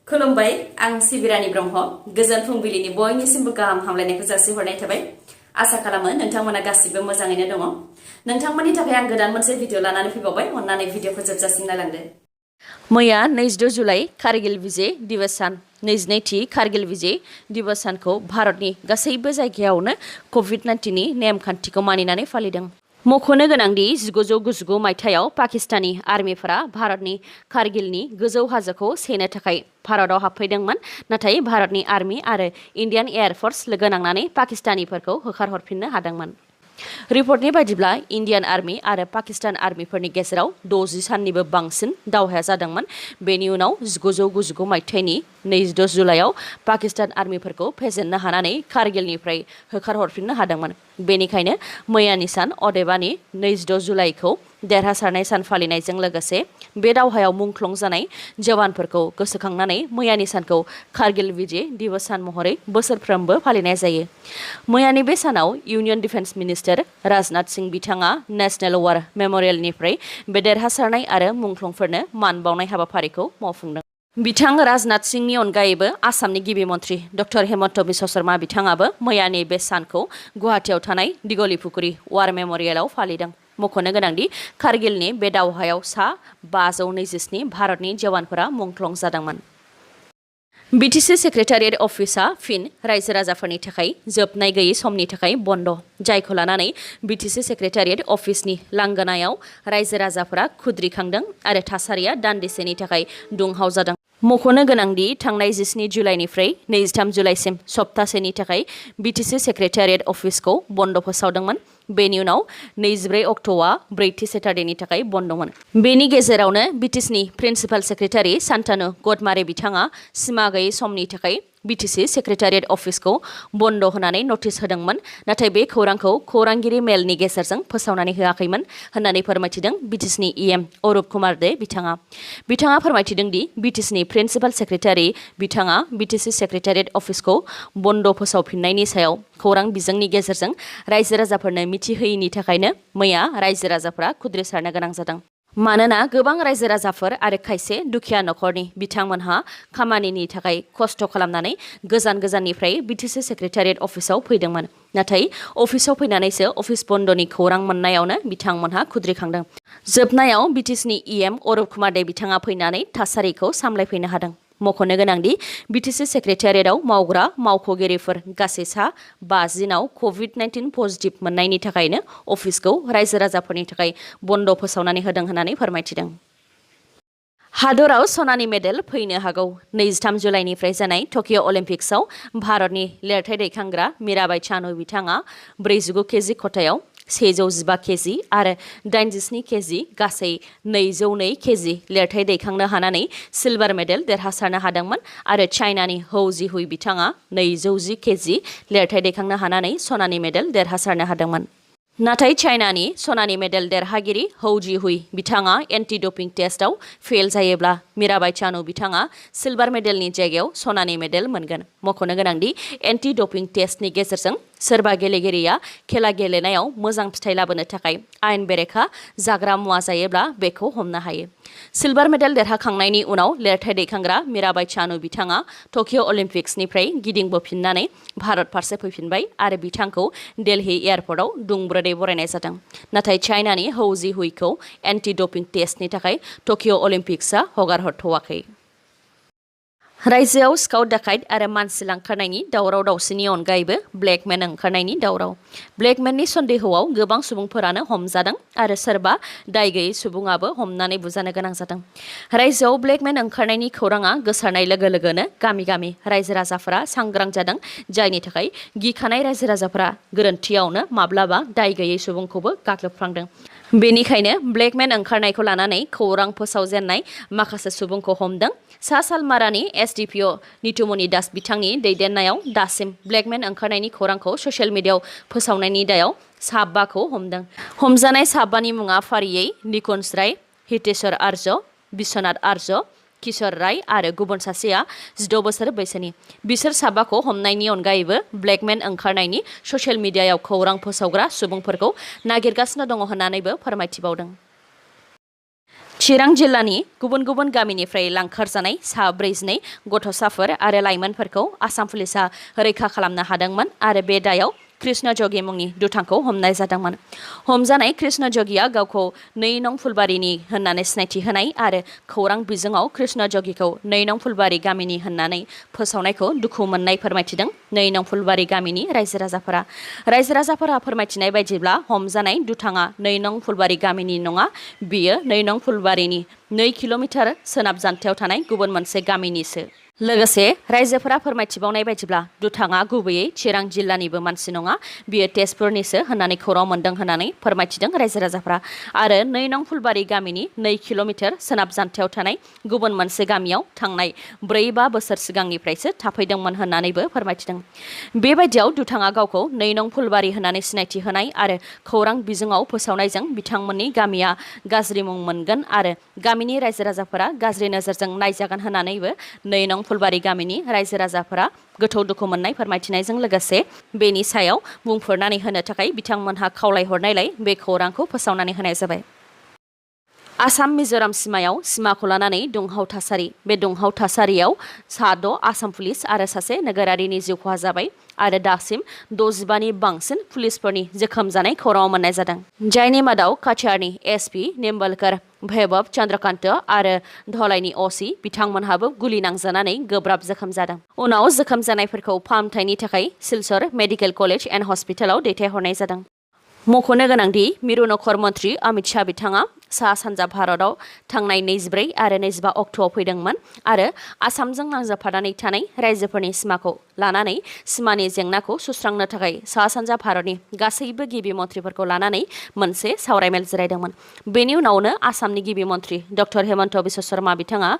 खुलुमबाय आं सिबिरानि ब्रह्म गोजोन फुंबिलिनि बयनिसिमबो गाहाम हामलायनायखौ जासिहरनाय थाबाय आसा खालामो नोंथांमोना गासिबो मोजाङैनो दङ नोंथांमोननि थाखाय आं गोदान मोनसे भिडिअ लानानै फैबावबाय अन्नानै भिडिअखौ जोबजासिम नायलांदो मैया 22 जुलाइ कारगिल विजय दिवस सान 22थि कारगिल विजय दिवस सानखौ भारतनि गासैबो जायगायावनो कोविड-19 नि नेमखान्थिखौ मानिनानै फालिदों मख'नो गोनांदि 1999 मायथाइयाव पाकिस्तानी आर्मिफोरा भारतनि कारगिलनि गोजौ हाजोखौ सेनो थाखाय भारताव हाबफैदोंमोन नाथाय भारतनि आर्मि आरो इन्डियान एयार फर्स लोगो नांनानै पाकिस्तानीफोरखौ होखारहरफिननो हादोंमोन रिपर्टनि बायदिब्ला इन्डियान आर्मि आरो पाकिस्तान आर्मिफोरनि गेजेराव 60 साननिबो बांसिन दावहाया जादोंमोन बेनि उनाव 1999 मायथाइनि 22 जुलाइआव पाकिस्तान आर्मिफोरखौ फेजेननो हानानै कारगिलनिफ्राय होखारहरफिननो हादोंमोन बेनिखायनो मैयानि सान अदेबानि 22 जुलाइखौ देरहासारनाय सान फालिनायजों लोगोसे बे दावहायाव मुंख्लं जानाय जवानफोरखौ गोसोखांनानै मैयानि सानखौ कारगिल विजय दिवस सान महरै बोसोरफ्रोमबो फालिनाय जायो मैयानि बे सानाव union defence minister Rajnath Singh बिथाङा नेशनेल वार मेम'रियेलनिफ्राय बे देरहासारनाय आरो मुंख्लंफोरनो मान बावनाय हाबाफारिखौ मावफुंदों बिथां राजनाथ सिंहनि अनगायैबो आसामनि गिबि मन्थ्रि डक्टर हेमन्त बिश्व शर्मा बिथाङाबो मैयानि बे सानखौ गुवाहाटीआव थानाय दिगलिफुखुरी वार मेम'रियेलाव फालिदों मख'नो गोनांदि कारगिलनि बे दावहायाव सा 527 भारतनि जवानफोरा मुंख्लं जादोंमोन बिटिसि सेक्रेटारियेट अफिसआ फिन रायजो राजाफोरनि थाखाय जोबनाय गैयै समनि थाखाय बन्द जायखौ लानानै बिटिसि सेक्रेटारियेट अफिसनि लांगोनायाव रायजो राजाफोरा खुद्रिखांदों आरो थासारिया दान्दिसेनि थाखाय दुंहाव जादों मख'नो गोनांदि थांनाय 17 जुलाइनिफ्राय 23 जुलाइसिम सप्तासेनि थाखाय बिटिसि सेक्रेटारियेट अफिसखौ बन्द फोसावदोंमोन बेनि उनाव 24 अक्ट'आ ब्रैथि सेटारडेनि थाखाय बन्दमोन बेनि गेजेरावनो बिटिसिनि प्रिन्सिपाल सेक्रेटारि सान्तानु गडमारे बिथाङा सिमा गैयै समनि थाखाय बिटिसि सेक्रेटारियेट अफिसखौ बन्द होनानै नटिस होदोंमोन नाथाय बे खौरांखौ खौरांगिरि मेलनि गेजेरजों फोसावनानै होआखैमोन होननानै फोरमायथिदों बिटिसिनि इएम अरुप कुमार दे बिथाङा फोरमायथिदों दि बिटिसिनि प्रिन्सिपाल सेक्रेटारि बिथाङा बिटिसि सेक्रेटारियेट अफिसखौ बन्द फोसावफिननायनि सायाव खौरां बिजोंनि गेजेरजों रायजो राजाफोरनो मिथिहोयैनि थाखायनो मैया रायजो राजाफोरा खुद्रिसारनो गोनां जादों मानोना गोबां रायजो राजाफोर आरो खायसे दुखिया नखरनि बिथांमोनहा खामानिनि थाखाय खस्थ' खालामनानै गोजाननिफ्राय बिटिसि सेक्रेटारियेट अफिसाव फैदोंमोन नाथाय अफिसाव फैनानैसो अफिस बन्दनि खौरां मोननायावनो बिथांमोनहा खुद्रिखांदों जोबनायाव बिटिसिनि इएम अरुप कुमार दे बिथाङा फैनानै थासारिखौ सामलायफैनो हादों मख'नो गोनांदि बिटिसि सेक्रेटारियेटआव मावग्रा मावख'गिरिफोर गासै सा 50 कोविड-19 पजिटिभ मोननायनि थाखायनो अफिसखौ रायजो राजाफोरनि थाखाय बन्द फोसावनानै होदों होननानै फोरमायथिदों हादराव सनानि मेडेल फैनो हागौ 23 जुलाइनिफ्राय जानाय टकिअ अलिम्पिक्सआव भारतनि लिरथाय दैखांग्रा मीराबाई चानु बिथाङा 49 केजि खथायाव 115 केजि आरो 87 केजि गासै 202 केजि लिरथाय दैखांनो हानानै सिलभार मेडेल देरहासारनो हादोंमोन आरो चाइनानि हौ जिहुइ बिथाङा 210 केजि लिरथाय दैखांनो हानानै सनानि मेडेल देरहासारनो हादोंमोन नाथाय चाइनानि सनानि मेडेल देरहागिरि हौ जिहुइ बिथाङा एन्टि डपिं टेस्टआव फेल जायोब्ला मीराबाई चानु बिथाङा सिलभार मेडेलनि जायगायाव सनानि मेडेल मोनगोन मख'नो गोनांदि एन्टि डपिं टेस्टनि गेजेरजों सोरबा गेलेगिरिया खेला गेलेनायाव मोजां फिथाइ लाबोनो थाखाय आयेन बेरेखा जाग्रा मुवा जायोब्ला बेखौ हमनो हायो सिलभार मेडेल देरहाखांनायनि उनाव लिरथाय दैखांग्रा मीराबाई चानु बिथाङा टकिअ अलिम्पिक्सनिफ्राय गिदिंबोफिननानै भारत फारसे फैफिनबाय आरो बिथांखौ दिल्ली एयारपर्टआव दुंब्रोदै बरायनाय जादों नाथाय चाइनानि हौ जिहुइखौ एन्टि डपिं टेस्टनि थाखाय टकिअ अलिम्पिक्सआ हगारहरथ'वाखै रायजोआव स्काउट डाकाइट आरो मानसि लांखारनायनि दावराव दावसिनि अनगायैबो ब्लेकमेन ओंखारनायनि दावराव ब्लेकमेननि सन्देहआव गोबां सुबुंफोरानो हमजादों आरो सोरबा दाय गैयै सुबुङाबो हमनानै बुजानो गोनां जादों रायजोआव ब्लेकमेन ओंखारनायनि खौराङा गोसारनाय लोगो लोगोनो गामि रायजो राजाफोरा सांग्रां जादों जायनि थाखाय गिखानाय रायजो राजाफोरा गोरोन्थियावनो माब्लाबा दाय गैयै सुबुंखौबो गाग्लोबफ्लांदों बेनिखायनो ब्लेकमेन ओंखारनायखौ लानानै खौरां फोसावजेननाय माखासे सुबुंखौ हमदों सा सालमारानि एसडिपिअ नितुमनि दास बिथांनि दैदेननायाव दासिम ब्लेकमेन ओंखारनायनि खौरांखौ ससियेल मिडियायाव फोसावनायनि दायाव 5खौ हमदों हमजानाय 5नि मुङा फारियै निकुन्ज राय हितेश्वर आर्य बिश्वनाथ आर्य किशोर राय आरो गुबुन सासेया 16 बोसोर बैसोनि बिसोर 5खौ हमनायनि अनगायैबो ब्लेकमेन ओंखारनायनि ससियेल मिडियायाव खौरां फोसावग्रा सुबुंफोरखौ नागिरगासिनो दङ होननानैबो फोरमायथिबावदों चिरां जिल्लानि गुबुन गुबुन गामिनिफ्राय लांखारजानाय सा 42 गथ'साफोर आरो लाइमोनफोरखौ आसाम पुलिसा रैखा खालामनो हादोंमोन आरो बे दायाव कृष्ण जगी मुंनि दुथांखौ हमनाय जादोंमोन। हमजानाय कृष्ण जगिया गावखौ 2 नं फुलबारिनि होननानै सिनायथि होनाय आरो खौरां बिजोङाव कृष्ण जगिखौ 2 नं फुलबारि गामिनि होननानै फोसावनायखौ दुखु मोननाय फोरमायथिदों 2 नं फुलबारि गामिनि रायजो राजाफोरा। रायजो राजाफोरा फोरमायथिनाय बायदिब्ला हमजानाय दुथाङा 2 नं फुलबारि गामिनि नङा, बियो 2 नं फुलबारिनि 2 किल'मिटार सोनाब जानथायाव थानाय गुबुन मोनसे गामिनिसो। लोगोसे रायजोफोरा फोरमायथिबावनाय बायदिब्ला दुथाङा गुबैयै चिरां जिल्लानिबो मानसि नङा, बियो तेजपुरनिसो होननानै खौरां मोन्दों होननानै फोरमायथिदों रायजो राजाफोरा। आरो 2 नं फुलबारि गामिनि 2 किल'मिटार सोनाब जानथायाव थानाय गुबुन मोनसे गामियाव थांनाय 4-5 बोसोर सिगांनिफ्रायसो थाफैदोंमोन होननानैबो फोरमायथिदों। बेबायदियाव दुथाङा गावखौ 2 नं फुलबारि होननानै सिनायथि होनाय आरो खौरां बिजोङाव फोसावनायजों बिथांमोननि गामिया गाज्रि मुं मोनगोन आरो गामिनि रायजो राजाफोरा गाज्रि नोजोरजों नायजागोन होननानैबो 2 नं फुलबारि गामिनि रायजो राजाफोरा गोथौ दुखु मोननाय फोरमायथिनायजों लोगोसे बेनि सायाव बुंफोरनानै होनो थाखाय बिथांमोनहा खावलायहरनायलाय बे खौरांखौ फोसावनानै होनाय जाबाय। आसाम मिजोराम सिमायाव सिमाखौ लानानै दुंहाव थासारि। बे दुंहाव थासारियाव 6 आसाम पुलिस आरो सासे नोगोरारिनि जिउ खहा जाबाय आरो दासिम 65नि बांसिन पुलिसफोरनि जोखोम जानाय खौरां मोननाय जादों। जायनि मादाव काछारनि एसपि निम्बलकर भैबब चंद्रकान्त आरो धलाइनि असि बिथांमोनहाबो गुलि नांजानानै गोब्राब जोखोम जादों। उनाव जोखोम जानायफोरखौ फाहामथायनि थाखाय सिलचर मेडिकेल कलेज एन्ड हस्पिटालाव दैथायहरनाय जादों। मख'नो गोनांदि मिरु नखर मन्त्रि अमित शाह बिथाङा सा सानजा भारतआव थांनाय 24 आरो 25 अक्ट'आव फैदोंमोन आरो आसामजों नांजाबफानानै थानाय रायजोफोरनि सिमाखौ लानानै सिमानि जेंनाखौ सुस्रांनो थाखाय सा सानजा भारतनि गासैबो गिबि मन्थ्रिफोरखौ लानानै मोनसे सावरायमेल जिरायदोंमोन। बेनि उनावनो आसामनि गिबि मन्थ्रि डक्टर हेमन्त बिश्व शर्मा बिथाङा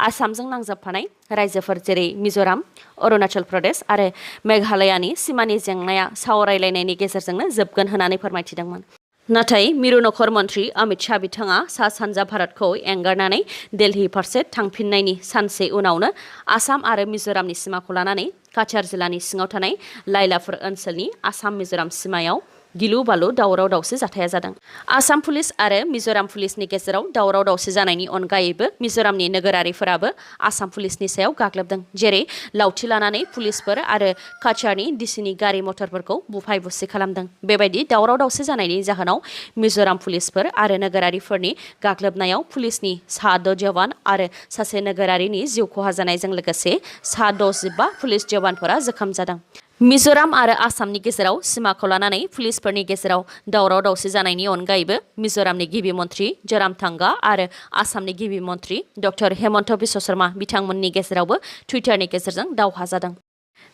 आसामजों नांजाबफानाय रायजोफोर जेरै मिजोराम, अरुणाचल प्रदेश आरो मेघालयानि सिमानि जेंनाया सावरायलायनायनि गेजेरजोंनो जोबगोन होननानै फोरमायथिदोंमोन। नाथाय मिरु नखर मन्त्रि अमित शाह बिथाङा सा सानजा भारतखौ एंगारनानै दिल्ली फारसे थांफिननायनि सानसे उनावनो आसाम आरो मिजोरामनि सिमाखौ लानानै काछार जिल्लानि सिङाव थानाय लाइलापुर ओनसोलनि आसाम मिजोराम सिमायाव गिलु बालु दावराव दावसि जाथाया जादों। आसाम पुलिस आरो मिजोराम पुलिसनि गेजेराव दावराव दावसि जानायनि अनगायैबो मिजोरामनि नोगोरारिफोराबो आसाम पुलिसनि सायाव गाग्लोबदों, जेरै लावथि लानानै पुलिसफोर आरो काछारनि डिसिनि गारि मटरफोरखौ बुफाय बुसि खालामदों। बेबायदि दावराव दावसि जानायनि जाहोनाव मिजोराम पुलिसफोर आरो नोगोरारिफोरनि गाग्लोबनायाव पुलिसनि 6 जवान आरो सासे नोगोरारिनि जिउ खहा जानायजों लोगोसे 65 पुलिस जवानफोरा जोखोम जादों। मिजोराम आरो आसामनि गेजेराव सिमाखौ लानानै पुलिसफोरनि गेजेराव दावराव दावसि जानायनि अनगायैबो मिजोरामनि गिबि मन्थ्रि जोरामथांगा आरो आसामनि गिबि मन्थ्रि डक्टर हेमन्त बिश्व शर्मा बिथांमोननि गेजेरावबो टुइटारनि गेजेरजों दावहा जादों।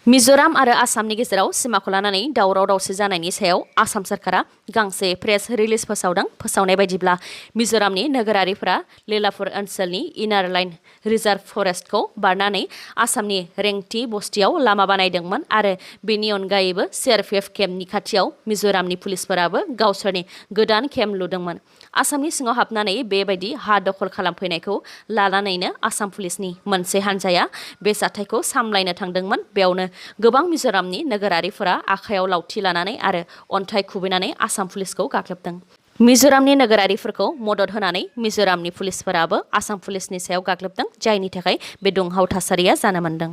मिजोराम आरो आसामनि गेजेराव सिमाखौ लानानै दावराव दावसि जानायनि सायाव आसाम सरकारा गांसे प्रेस रिलिज फोसावदों। फोसावनाय बायदिब्ला मिजोरामनि नोगोरारिफोरा लीलापुर ओनसोलनि इनार लाइन रिजार्भ फरेस्टखौ बारनानै आसामनि रेंथि बस्तियाव लामा बानायदोंमोन आरो बेनि अनगायैबो सिआरपिएफ केम्पनि खाथियाव मिजोरामनि पुलिसफोराबो गावसोरनि गोदान केम्प लुदोंमोन। आसामनि सिङाव हाबनानै बेबायदि हा दखल खालामफैनायखौ लानानैनो आसाम पुलिसनि मोनसे हान्जाया बे जाथायखौ सामलायनो थांदोंमोन। बेयावनो गोबां मिजोरामनि नोगोरारिफोरा आखायाव लावथि लानानै आरो अन्थाइ खुबैनानै आसाम पुलिसखौ गाग्लोबदों। मिजोरामनि नोगोरारिफोरखौ मदद होनानै मिजोरामनि पुलिसफोराबो आसाम पुलिसनि सायाव गाग्लोबदों, जायनि थाखाय बे दुंहाव थासारिया जानो मोनदों।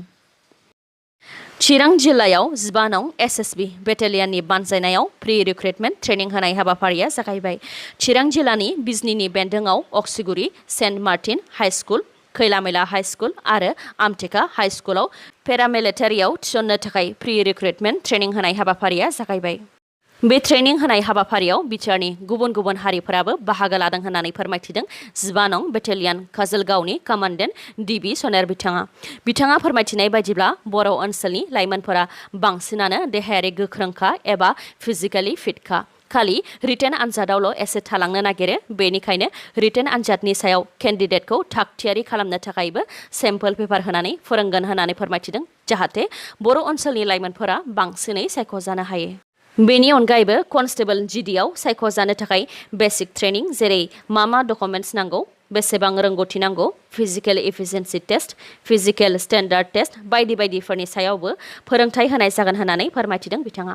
चिरां जिल्लायाव 15 नं एसएसबि बेटेलियननि बानजायनायाव प्रि रिक्रुटमेन्ट ट्रेनिं होनाय हाबाफारिया जागायबाय। चिरां जिल्लानि बिजनीनि बेन्दोंआव Oxiguri saint Martin high school, Khailamaila high school आरो आमटेका हाइ स्कुलाव पेरामिलिटारियाव थिसननो थाखाय प्रि रिक्रुटमेन्ट ट्रेनिं होनाय हाबाफारिया जागायबाय। बे ट्रेनिं होनाय हाबाफारियाव बिटिआरनि गुबुन गुबुन हारिफोराबो बाहागो लादों होननानै फोरमायथिदों 15 नं बेटेलियन काजलगावनि कमान्डेन्ट डिबि सनेर बिथाङा फोरमायथिनाय बायदिब्ला बर' ओनसोलनि लाइमोनफोरा बांसिनानो देहायारि गोख्रोंखा एबा फिजिकेलि फिटखा, खालि रिटेन आनजादावल' एसे थालांनो नागिरो। बेनिखायनो रिटेन आनजादनि सायाव केन्डिडेटखौ थाग थियारि खालामनो थाखायबो सेम्पोल पेपार होनानै फोरोंगोन होननानै फोरमायथिदों, जाहाथे बर' ओनसोलनि लाइमोनफोरा बांसिनै सायख'जानो हायो। बेनि अनगायैबो कनस्टेबल जिडिआव सायख'जानो थाखाय बेसिक ट्रेनिं जेरै मा डकुमेन्ट्स नांगौ, बेसेबां रोंगौथि नांगौ, physical efficiency test, physical standard test बायदि बायदिफोरनि सायावबो फोरोंथाय होनाय जागोन होननानै फोरमायथिदों बिथाङा।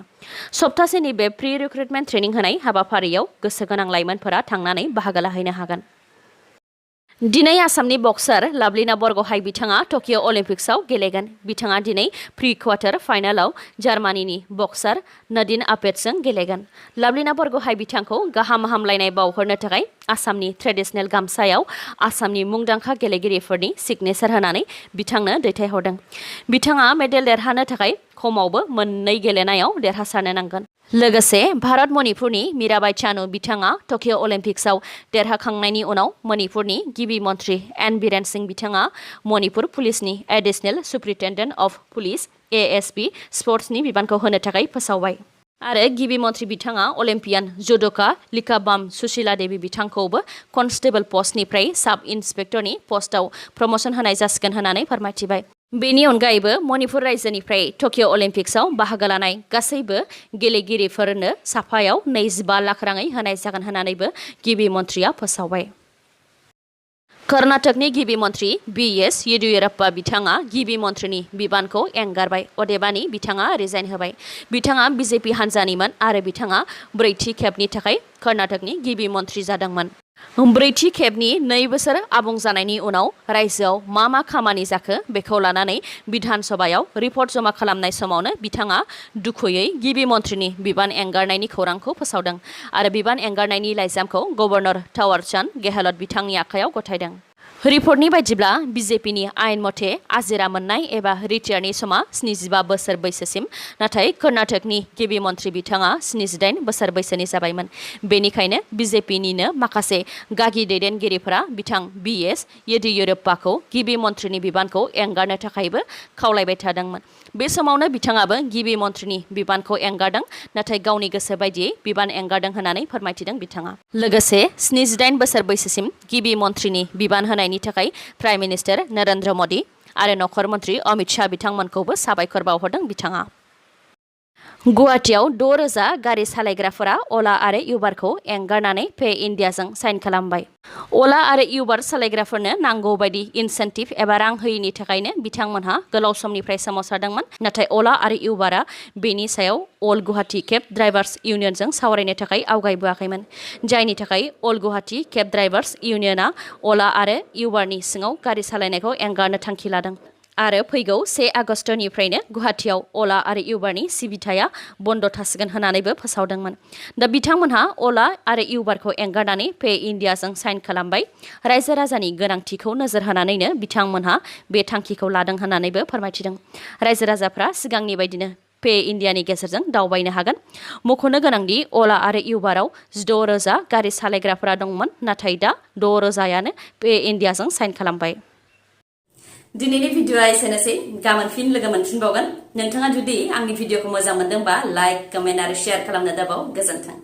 सप्तासेनि बे प्रि रिक्रुटमेन्ट ट्रेनिं होनाय हाबाफारियाव गोसो गोनां लाइमोनफोरा थांनानै बाहागो लाहैनो हागोन। दिनै आसामनि बक्सार लाभलिना बरग'हाय बिथाङा टकिअ अलिम्पिक्सआव गेलेगोन। बिथाङा दिनै प्रि क्वार्टार फाइनालाव जार्मानिनि बक्सार नदीन आपेटजों गेलेगोन। लाभलिना बरग'हाय बिथांखौ गाहाम हामलायनाय बावहरनो थाखाय आसामनि ट्रेडिशनेल गामसायाव आसामनि मुंदांखा गेलेगिरिफोरनि सिगनेचार होनानै बिथांनो दैथायहरदों। बिथाङा मेडेल देरहानो थाखाय खमावबो मोननै गेलेनायाव देरहासारनो नांगोन। लोगोसे भारत मणिपुरनि मीराबाई चानु बिथाङा टकिअ अलिम्पिक्सआव देरहाखांनायनि उनाव मणिपुरनि गिबि मन्त्रि एन बीरेन सिंह बिथाङा मणिपुर पुलिसनि एडिशनेल सुप्रिन्टेन्डेन्ट अफ पुलिस ASP स्पर्ट्सनि बिबानखौ होनो थाखाय फोसावबाय। आरो गिबि मन्त्रि बिथाङा अलिम्पियान जुड'का लिकाबाम सुशीला देवी बिथांखौबो कनस्टेबल पस्टनिफ्राय साब इन्सपेक्टरनि पस्टआव प्रमोशन होनाय जासिगोन होननानै फोरमायथिबाय। बेनि अनगायैबो मणिपुर रायजोनिफ्राय टकिअ अलिम्पिक्सआव बाहागो लानाय गासैबो गेलेगिरिफोरनो साफायाव 25 लाख राङै होनाय जागोन होननानैबो गिबि मन्थ्रिया फोसावबाय। कर्नाटकनि गिबि मन्त्रि BS येदियुराप्पा बिथाङा गिबि मन्थ्रिनि बिबानखौ एंगारबाय, अदेबानि बिथाङा रिजाइन होबाय। बिथाङा BJP हान्जानिमोन आरो बिथाङा ब्रैथि खेबनि थाखाय कर्नाटकनि गिबि मन्थ्रि जादोंमोन। ब्रैथि खेबनि 2 बोसोर आबुं जानायनि उनाव रायजोआव मा खामानि जाखो बेखौ लानानै बिधान सभायाव रिपर्ट जमा खालामनाय समावनो बिथाङा दुखुयै गिबि मन्थ्रिनि बिबान एंगारनायनि खौरांखौ फोसावदों आरो बिबान एंगारनायनि लाइजामखौ गभर्नर थावारचन्द गेहलत बिथांनि आखायाव गथायदों। रिपर्टनि बायदिब्ला BJPनि आयेन मथे आजिरा मोननाय एबा रिटायारनि समा 75 बोसोर बैसोसिम, नाथाय कर्नाटकनि गिबि मन्थ्रि बिथाङा 78 बोसोर बैसोनि जाबायमोन। बेनिखायनो BJPनिनो माखासे गागि दैदेनगिरिफोरा बिथां BS येदियुराप्पाखौ गिबि मन्थ्रिनि बिबानखौ एंगारनो थाखायबो खावलायबाय थादोंमोन। बे समावनो बिथाङाबो गिबि मन्थ्रिनि बिबानखौ एंगारदों, नाथाय गावनि गोसो बायदियै बिबान एंगारदों होननानै फोरमायथिदों बिथाङा। लोगोसे 78 बोसोर बैसोसिम गिबि मन्थ्रिनि बिबान होनायनि थाखाय प्राइम मिनिस्टार नरेन्द्र मदि आरो नखर मन्थ्रि अमित शाह बिथांमोनखौबो साबायखर बावहरदों बिथाङा। गुवाहाटीआव 6,000 गारि सालायग्राफोरा अला आरो उबारखौ एंगारनानै पे इन्डियाजों साइन खालामबाय। अला आरो उबार सालायग्राफोरनो नांगौ बायदि इनसेन्टिभ एबा रां होयैनि थाखायनो बिथांमोनहा गोलाव समनिफ्राय सोमावसारदोंमोन, नाथाय अला आरो उबारा बेनि सायाव अल गुवाहाटी केब ड्राइभार्स इउनियनजों सावरायनो थाखाय आवगायबोआखैमोन, जायनि थाखाय अल गुवाहाटी केब ड्राइभार्स इउनियना अला आरो उबारनि सिङाव गारि सालायनायखौ एंगारनो थांखि लादों आरो फैगौ 1 आगस्टनिफ्रायनो गुवाहाटीआव अला आरो उबारनि सिबिथाया बन्द थासिगोन होननानैबो फोसावदोंमोन। दा बिथांमोनहा अला आरो उबारखौ एंगारनानै पे इन्डियाजों साइन खालामबाय। रायजो राजानि गोनांथिखौ नोजोर होनानैनो बिथांमोनहा बे थांखिखौ लादों होननानैबो फोरमायथिदों। रायजो राजाफ्रा सिगांनि बायदिनो पे इन्डियानि गेजेरजों दावबायनो हागोन। मख'नो गोनांदि अला आरो उबाराव 6,000 गारि सालायग्राफोरा दंमोन, नाथाय दा 6,000यानो पे इन्डियाजों साइन खालामबाय। दिनैनि भिडिअआ एसेनोसै, गाबोन फिन लोगो मोनफिनबावगोन। नोंथाङा जुदि आंनि भिडिअखौ मोजां मोनदोंबा लाइक, कमेन्ट आरो शेयार खालामनो दाबाव। गोजोन्थों।